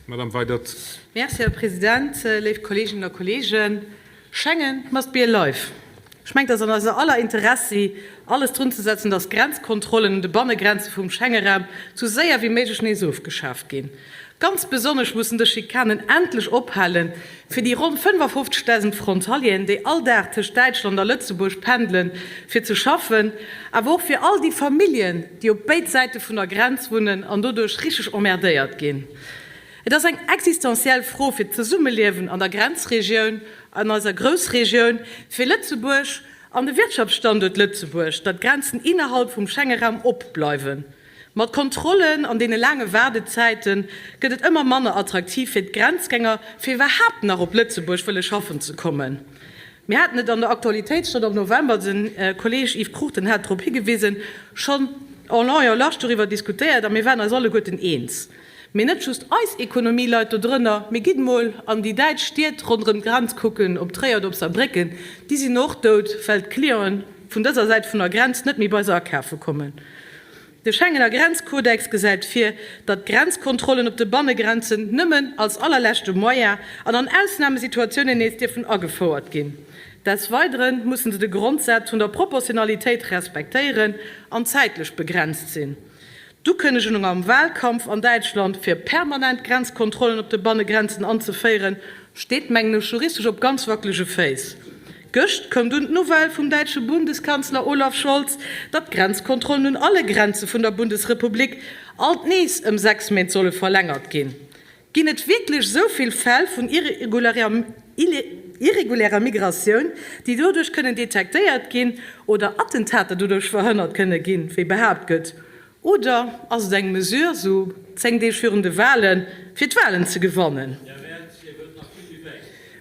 Madame Weydert. Merci, Här President. Léif Kolleeginnen a Kolleegen, Schengen must be alive. Ech mengen, et ass an eiser aller Interessi, alles drunzesetzen, dass d'Grenzkontrollen un de Bannegrenze vum Schengeraum sou séier wéi méiglech nees ofgeschaaft ginn. Ganz besonnesch mussen dës Schikanen endlech ophalen, fir déi ronn 55.000 Frontalieren, déi all Dag tëscht Däitschland a Lëtzebuerg pendelen, fir ze schaffen, awer och fir all déi Familljen, déi op béid Säite vun der Grenz wunnen an doduerch richteg emmerdéiert ginn. Et ass eng existenziell Fro fir d'Zesummeliewen an der Grenzregioun, an eiser Groussregioun, fir Lëtzebuerg an de Wirtschaftsstanduert Lëtzebuerg, datt d'Grenzen innerhalb vum Schengeraum opbleiwen. Mat Kontrollen an deene laange Waardezäite gëtt et ëmmer manner attraktiv fir d'Grenzgänger, fir iwwerhaapt nach op Lëtzebuerg wëlle schaffen ze kommen. Mir haten et an der Aktualitéitsstonn am November, de Kolleeg Yves Cruchten hat drop higewisen, schonn en long et en large doriwwer diskutéiert a mir waren eis alleguerten eens. Mee net just eis Ekonomie leit do drënner, mee gitt mol an déi däitsch Stied ronderëm d'Grenz kucken, op Tréier oder op Saarbrécken, déi sinn och dout, well d'Clienten vun dëser Säit vun der Grenz net méi bei se akafe kommen. De Schengener Grenzkodex gesäit vir, datt Grenzkontrollen op de Bannegrenzen nëmmen als allerleschte Moyen an an Ausnamesituatiounen nees dierfen agefouert ginn. Des Weidere mussen se de Grondsaz vun der Proportionalitéit respektéieren an zäitlech begrenzt sinn. D'Ukënnegung am Wahlkampf an Däitschland, fir permanent Grenzkontrollen op de Bannegrenzen anzeféieren, steet, mengen ech, juristesch op ganz wackelege Féiss. Gëscht koum dunn d'Nouvelle vum däitsche Bundeskanzler Olaf Scholz, datt d'Grenzkontrollen un alle Grenze vun der Bundesrepublik alt nees ëm 6 Méint solle verlängert ginn. Ginn et wierklech esou vill Fäll vun irregulärer Migratioun, déi doduerch kënnen detektéiert ginn oder Attentater doduerch verhënnert kënne ginn, wéi behaapt gëtt? Oder ass et eng Mesure, sou 10 Deeg virun de Wahlen, fir d'Wahlen ze gewannen?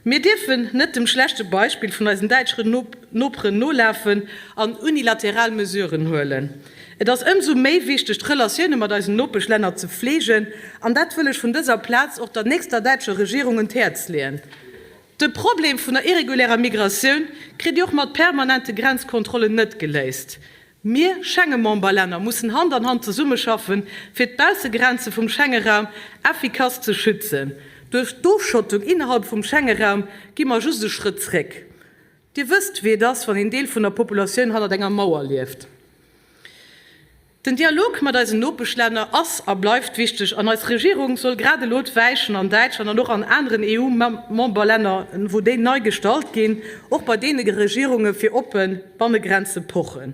Mir dierfen net dem schlechte Beispill vun eisen däitscheren Noperen nolafen an unilateral Mesuren huelen. Et ass ëmsou méi wichteg, d'Relatioune mat eisen Nopeschlänner ze fleegen, an dat wëll ech vun dëser Plaz och der nächster däitscher Regierung un d'Häerz leeën. De Problem vun der irregulärer Migratioun kritt Dir och mat permanente Grenzkontrollen net geléist. Mir Schengememberlänner mussen Hand an Hand zesummeschaffen, fir d'Baussegrenze vum Schengeraum effikass ze schützen. Duerch d'Ofschottung innerhalb vum Schengeraum gi mer just e Schrëtt zréck. Dir wësst, wéi et ass, wann een Deel vun der Populatioun hannert enger Mauer lieft. Den Dialog mat eisen Nopeschlänner ass a bleift wichteg an eis Regierung soll grad elo d'Weichen an Däitschland an och an aneren EU-Memberlänner, wou déi nei gestallt ginn, och bei deene Regierunge fir oppe Bannegrenze pochen.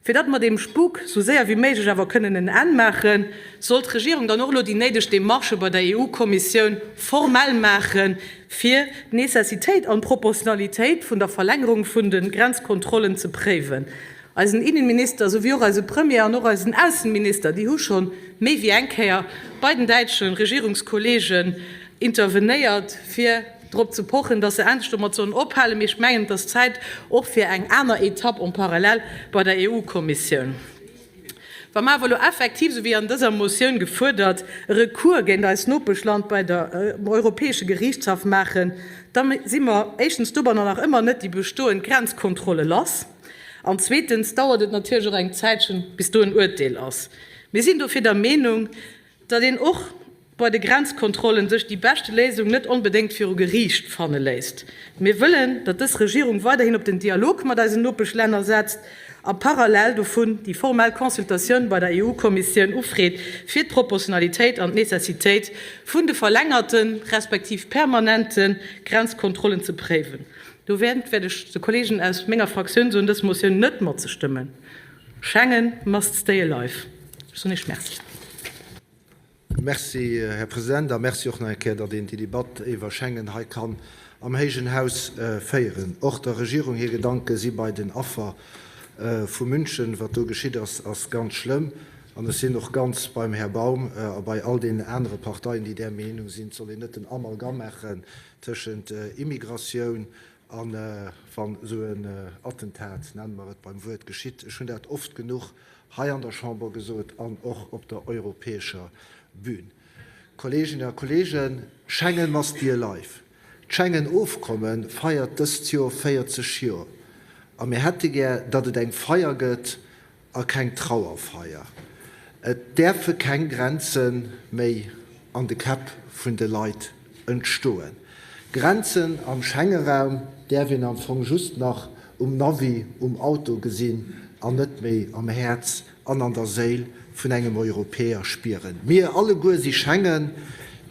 Fir datt mer deem Spuk sou séier wéi méiglech awer kënnen en Enn maachen, soll d'Regierung dann och elo déi néideg Demarchë bei der EU-Kommissioun formell maachen, fir d'Nécessitéit an d'Proportionalitéit vun der Verlängerung vun de Grenzkontrollen ze préiwen. Eisen Innenminister, sou wéi och eise Premier an och eisen Aussenminister, déi hu scho méi wéi eng Kéier bei den däitsche Regierungskollegen intervenéiert, fir drop ze pochen, dass se endlech domat sollen ophalen. Mee ech mengen, et ass Zäit och fir eng aner Etapp en parallèle bei der EU-Kommissioun. Wa mer awer elo effektiv, esou wéi an dëser Motioun gefuerdert, e Recours géint eist Nopeschland bei der um Europäesche Geriichtshaff maachen, da si mer éischtens dobanner nach ëmmer net déi bestoend Grenzkontrolle lass an zweetens dauert et natierlech och eng Zäitchen, bis do en Uerteel ass. Mir sinn dofir der Meenung, Datt een och bei de Grenzkontrollen sech déi beschte Léisung net onbedéngt viru Geriicht fanne léisst. Mir wëllen, datt dës Regierung weiderhin op den Dialog mat eisen Nopeschlänner setzt a parallel dovun déi formell Consultatioun bei der EU-Kommissioun ufreet, fir d'Proportionalitéit an d'Nécessitéit vun de verlängerte respektiv permanente Grenzkontrollen ze préiwen. Dowéint wäert ech de Kollegen aus menger Fraktioun soen, dës Motioun net matzestëmmen. Schengen must stay alive. Ech soen Iech Merci. Merci, Här President, a merci och nach eng Kéier, datt een déi Debatt iwwer Schengen hei kann am héijen Haus féieren. Och der Regierung hir Gedanke si bei den Affer vu München. Wat do geschitt ass, ass ganz schlëmm. An ech sinn och ganz beim Här Baum a bei all deenen anere Parteien, déi där Meenung sinn, et soll een net den Amalgam maachen tëschent Immigratioun A wann esou en Attentat, nenne mer et beim Wuert, geschitt, ech hunn dat oft genuch hei an der Chamber gesot an och op der europäescher Bühn, Kolleeginnen a Kolleegen, Schengen must be alive. D'Schengen-Ofkomme feiert dëst Joer 40 Joer a mir hätte gär, datt et eng Feier gëtt a keng Trauerfeier. Et däerfe keng Grenze méi. an de Käpp vun de Leit entstoen. Grenzen am Schengeraum däerf een am Fong just nach um Navi um Auto gesinn an net méi am Häerz an an der Séil vun engem Europäer spieren. Mir alleguer si Schengen.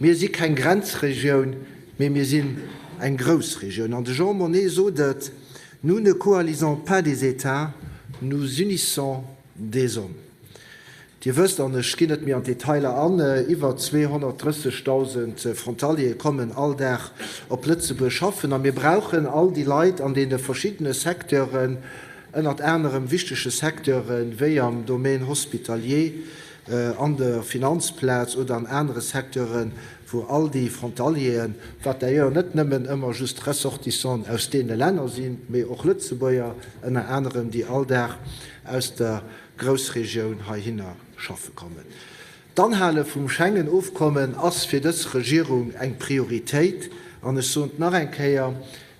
Mir si keng Grenzregioun, mee mir sinn eng Groussregioun. An de Jean Monnet sot et, Nous ne coalisons pas des États, nous unissons des hommes. Dir wësst, an ech ginn net méi an d'Detailer an, iwwer 230.000 Frontaliere kommen all Dag op Lëtzebuerg schaffen a mir brauchen all déi Leit an deene verschiddene Secteuren, ënnert anerem wichtege Secteure wéi am Domaine hospitalier, an der Finanzplaz oder an anere Secteuren, wou all déi Frontalieren, wat d'ailleurs net nëmmen ëmmer just Ressortissanten aus deene Länner sinn, mee och Lëtzebuerger ënner anerem, déi all Dag aus der Groussregioun heihinner schaffe kommen. D'Anhale vum Schengen-Ofkommen ass fir dës Regierung eng Prioritéit. An ech soen et nach eng Kéier,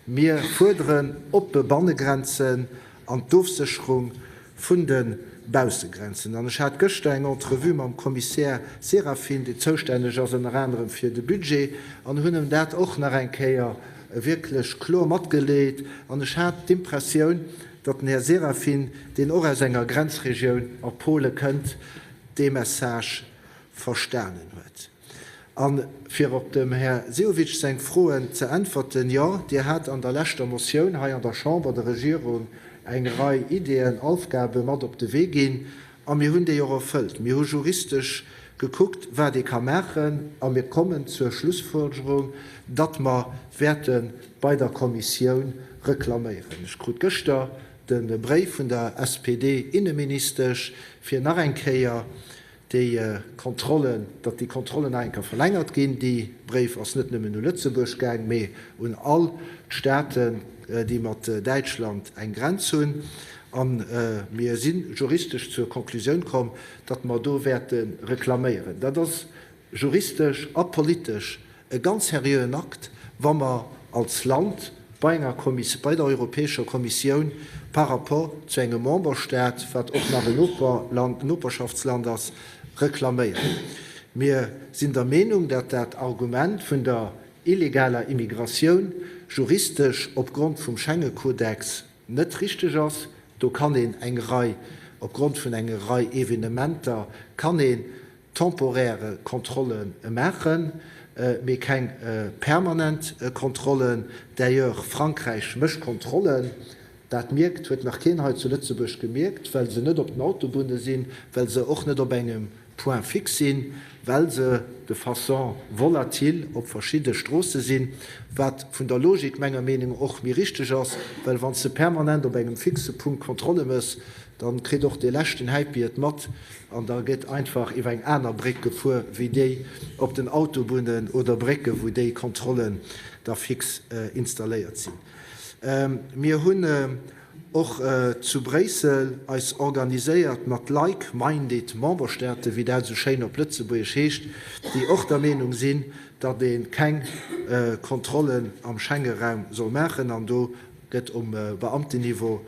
Mir fuerderen oppe Bannegrenzen an d'Ofsécherung vun de Baussegrenzen. An ech hat gëschter eng Entrevue mam Kommissär Serafin, deen zoustänneg ass ënner anerem fir de Budget, an hunn em dat och nach eng Kéier wierklech kloer matgeleet. An ech hat d'Impressioun, datt den Här Serafin, deen och aus enger Grenzregioun a Pole kënnt, dee Message verstanen huet. A fir op dem Här Sehovic seng Froen ze äntwerten, Jo, Dir hat an der leschter Motioun hei an der Chamber der Regierung eng Rei Ideeën, Aufgabe mat op de Wee ginn. A mir hunn déi och erfëllt. Mir hu juristesch gekuckt, wat ee ka maachen, a mir kommen zur Schlussfolgerung, datt mer wäerte bei der Kommissioun reklaméieren. Ech krut gëschter de Bréif vun der SPD-Inneministesch, fir nach eng Kéier déi Kontrollen, datt déi Kontrollen nach eng Kéier verlängert ginn. Dee Bréif ass net nëmmen u Lëtzebuerg gaang, mee un all d'Staaten, déi mat Däitschland eng Grenz hunn. A mir si juristesch zur Konklusioun komm, datt mer do wäerte reklaméieren. Dat ass juristesch a politesch e ganz seriöen Akt, wa mer als Land bei enger bei der Europäescher Kommissioun par rapport zu engem Memberstaat, wat och nach en Noperland, en Noperschaftsland ass, reklaméieren. Mir sinn der Meenung, datt dat Argument vun der illegaler Immigratioun juristesch opgrond vum Schengen-Kodex net richteg ass. Do kann een eng Rei, opgrond vun enger Rei Evenementer kann een temporaire Kontrolle maachen, mee keng permanent Kontrollen. D'ailleurs, Frankräich mécht Kontrollen, dat mierkt, huet nach keen hei zu Lëtzebuerg gemierkt, well se net op den Autobunne sinn, well se och net op engem Point fixe sinn, well se de façon volatile op verschidde Stroosse sinn, wat vun der Logik menger Meenung och méi richteg ass, well wann s de permanent op engem fixe Punkt Kontrolle méchs, da kritt och dee leschten Häipi et mat an da gëtt einfach iwwer eng aner Bréck gefuer wéi déi op den Autobunnen oder Brécke wou déi Kontrollen da fix installéiert sinn. Mir hunn och zu Bréissel eis organiséiert mat like-minded Memberstaaten, wéi dat esou schéin op Lëtzebuergesch heescht, déi och der Meenung sinn, datt ee keng Kontrollen am Schengeraum soll maachen. An do gëtt um Beamtenniveau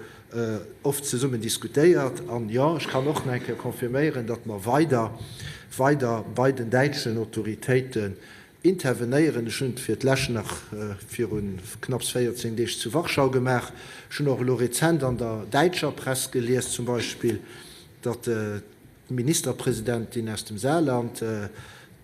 oft zesummen diskutéiert. An jo, ech kann och nach eng Kéier confirméieren, datt mer weider, weider bei den däitschen Autoritéiten Intervenéieren. Ech hunn et fir d'lescht nach viru knapps 14 Deeg zu Warschau gemaach. Ech hunn och elo rezent an der däitscher Press gelies zum Beispill, datt d'Ministerpresidentin aus dem Saarland,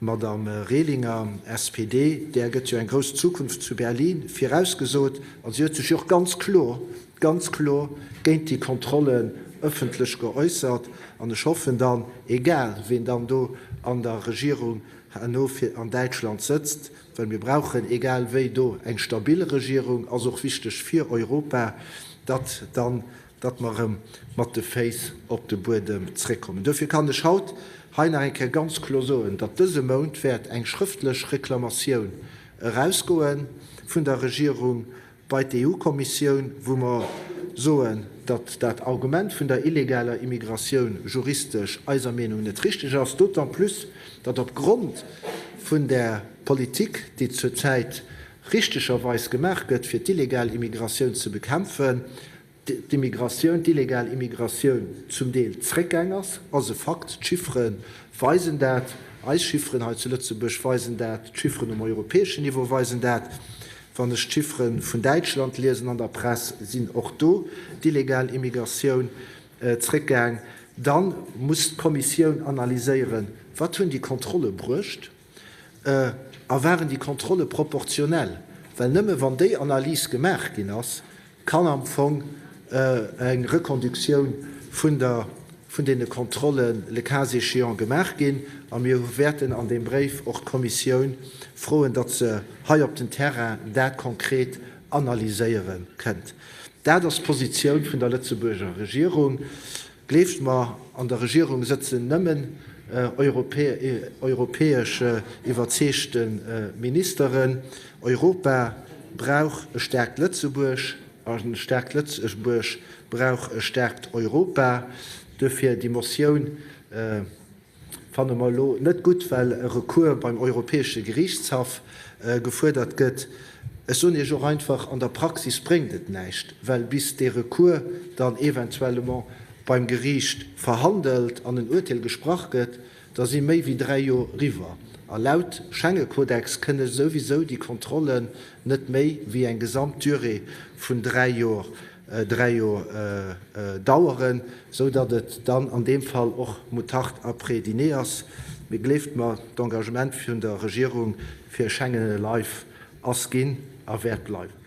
d'Madame Rehlinger, SPD, där gëtt jo eng grouss Zukunft zu Berlin virausgesot, a si huet sech jo och ganz kloer, ganz kloer géint déi Kontrollen ëffentlech geäussert. An ech hoffen dann, egal ween dann do an der Regierung herno fir an Däitschland sëtzt, well mir brauchen egal wéi do eng stabil Regierung, ass och wichteg fir Europa, datt dann, datt mer erëm mat de Féiss op de Buedem zréckkommen. Dofir kann ech haut hei nach eng Kéier ganz kloer soen, datt dëse Mount wäert eng schrëftlech Reklamatioun erausgoe vun der Regierung bei d'EU-Kommissioun, wou mer soen, datt dat Argument vun der illegaler Immigratioun juristesch eiser Meenung net richteg ass, d'autant plus, datt opgrond vun där Politik, déi zurzäit richtegerweis gemaach gëtt, fir d'illegal Immigratioun ze bekämpfen, d'Immigratioun, d'illegal Immigratioun zum Deel zréckgaang ass, ass e Fakt, d'Chiffere weisen dat. Eis Chifferen hei zu Lëtzebuerg weisen dat, d'Chifferen um europäeschen Niveau weisen dat. Wann ech d'Chiffere vun Däitschland liesen an der Press, sinn och do d'illegal Immigratioun zréckgaang. Da muss d'Kommissioun analyséieren, Wat hunn déi Kontrolle bruecht? A waren déi Kontrolle proportionell? Well nëmme wann déi Analys gemaach ginn ass, kann am Fong eng Reconductioun vun der, vun deene Kontrollen le cas échéant gemaach ginn. A mir wäerten an deem Bréif och d'Kommissioun froen, datt se hei op den Terrain dat konkret analyséiere kënnt. Dat ass d'Positioun vun der Lëtzebuurger Regierung. Gleeft mer, an der Regierung sëtzen nëmmen europäesch iwwerzeegte Ministeren. Europa brauch e staarkt Lëtzebuerg a e staarkt Lëtzebuerg brauch e staarkt Europa. Duerfir déi Motioun. Fanne mer elo net gutt, well e Recours beim Europäesche Geriichtshaff gefuerdert gëtt. Ech soen Iech och einfach, an der Praxis bréngt et näischt, well bis dee Recours dann éventuellement beim Geriicht verhandelt an en Urteel gesprach gëtt, da si méi wéi 3 Joer riwwer. A laut Schengekodex kënne souwisou déi Kontrollen net méi wéi eng Gesamtdurée vun 3 Joer 3 Joer daueren, esou datt et dann an deem Fall och Moutarde après dîner ass. Mee gleeft mer, d'Engagement vun der Regierung fir Schengen Alive ass ginn a wäert bleiwen.